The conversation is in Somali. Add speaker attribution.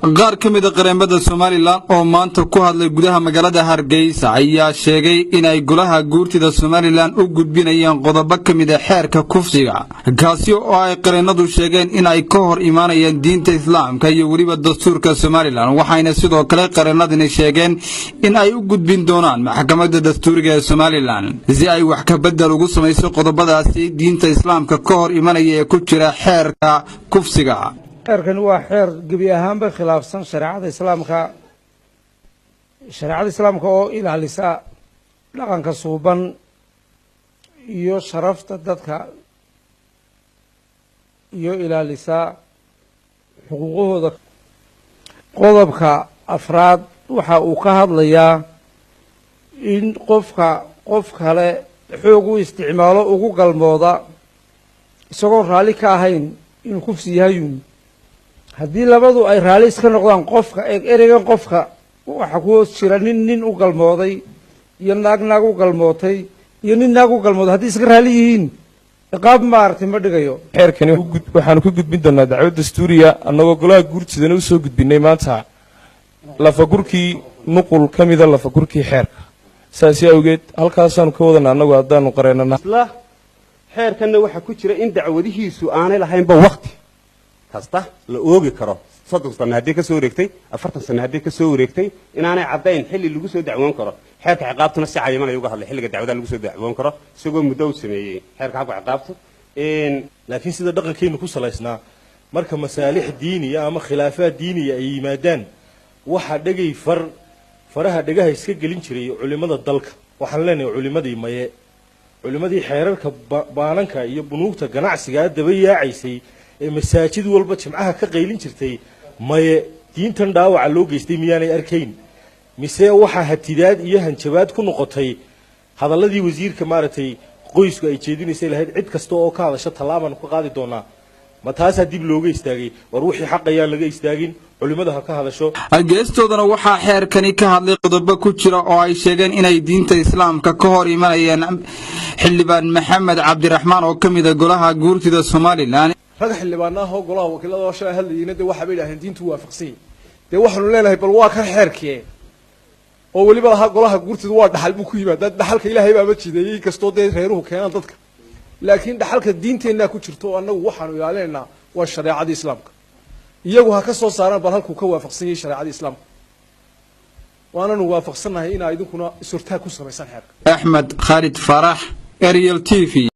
Speaker 1: Qaar ka mid a qareemada Somalilan oo maanta ku hadlay gudaha magaalada Hargeysa ayaa sheegay inay golaha guurtida Somalilan u gudbinayaan qodobo ka mid a xeerka kufsiga, kaasi oo ay qareennadu sheegeen in ay ka hor imaanayaan diinta Islaamka iyo weliba dastuurka Somalilan. Waxayna sidoo kale qareennadani sheegeen in ay u gudbin doonaan Maxkamadda Dastuuriga ee Somalilan si ay wax ka bedel ugu samayso qodobadaasi diinta Islaamka ka hor imanaya ee ku jira xeerka kufsiga.
Speaker 2: Xeerkani waa xeer gebi ahaanba khilaafsan shareecada Islaamka, shareecada Islaamka oo ilaalisa dhaqanka suuban iyo sharafta dadka iyo ilaalisa xuquuqahooda. Qodobka afraad waxa uu ka hadlayaa in qofka qof kale xoog u isticmaalo ugu galmooda isagoo raalli ka ahayn inuu kufsi yahayuun, haddii labadu ay raalli iska noqdaan. Qofka ereygan qofka waxaa ku hoos jira nin nin u galmooday iyo naag naag u galmootay iyo nin naag u galmooday. Haddii iska raalli yihiin, ciqaab maaragtay ma dhigayo.
Speaker 3: Xeerkani waxaanu ka gudbin doonaa dacwad dastuuriya, annagoo golaha guurtidana usoo gudbinay maanta lafagurkii, nuqul ka mida lafagurkii xeerka. Saasi awgeed halkaasaanu ka wadana annagu haddaanu qareennana.
Speaker 4: Isla xeerkanna waxaa ku jira in dacwadihiisu aanay lahaynba wakti kasta la oogi karo. 30 sanno haddii ka soo wareegtay, 40 sanno haddii ka soo wareegtay, inaanay caddayn xilli lagu soo dacwoon karo. Xeerka ciqaabtuna si cayiman ayuu uga hadlay xilliga dacwadaha lagu soo dacwoon karo, isagoo muddo u sameeyey xeerka habka ciqaabtu.
Speaker 5: Laakiin sida dhaqankeennu ku salaysnaa, marka masaalix diiniya ama khilaafaad diiniya ay yimaadaan, waxaa dhegay far faraha dhegaha iska gelin jiray culimmada dalka. Waxaan leenahay, culimmadii maye? Culimmadii xeerarka baananka iyo bunuugta ganacsigaa daba yaacaysay ee masaajid walba jimcaha ka qaylin jirtay maye? Diintan dhaawaca loo geystay miyaanay arkayn? Mise waxaa hatidaad iyo hanjabaad ku noqotay hadalladii wasiirka maaragtay qoysku ay jeedinaysay lahayd cid kasta oo ka hadasha tallaabaan ka qaadi doonaa? Ma taasaa dib looga istaagay? War wixii xaqayaan laga istaagin, culimmada ha ka hadasho.
Speaker 1: Geestoodana waxaa xeerkani ka hadlay qodobo ku jira oo ay sheegeen inay diinta Islaamka ka hor imanayaan xildhibaan Maxamed Cabdiraxmaan oo ka mid a golaha guurtida Somalilan.
Speaker 6: Rag xildhibaana ah oo golaha wakiilada oo shalay hadlayeyna dee waxaabay idhahdeen diintu waafaqsan yahi. Dee waxaanu leenahay, bal waa kan xeerkee oo weliba lahaa golaha guurtidu waa dhaxal buu ku yimaadaa. Dhaxalka Ilaahay baaba jideeyey, inkastoo dee reeruhu keenaan dadka, laakiin dhaxalka diinteennaa ku jirto oo annagu waxaanu ilaalinaynaa waa shareecadii Islaamka. Iyagu ha ka soo saaraan bal halkuu ka waafaqsan yahay shareecadii Islaamka. Waananu waafaqsannahay inaa idinkuna is-hortaag ku samaysaan xeerka.
Speaker 1: Axmed Khaalid Faarax, Ariel TV.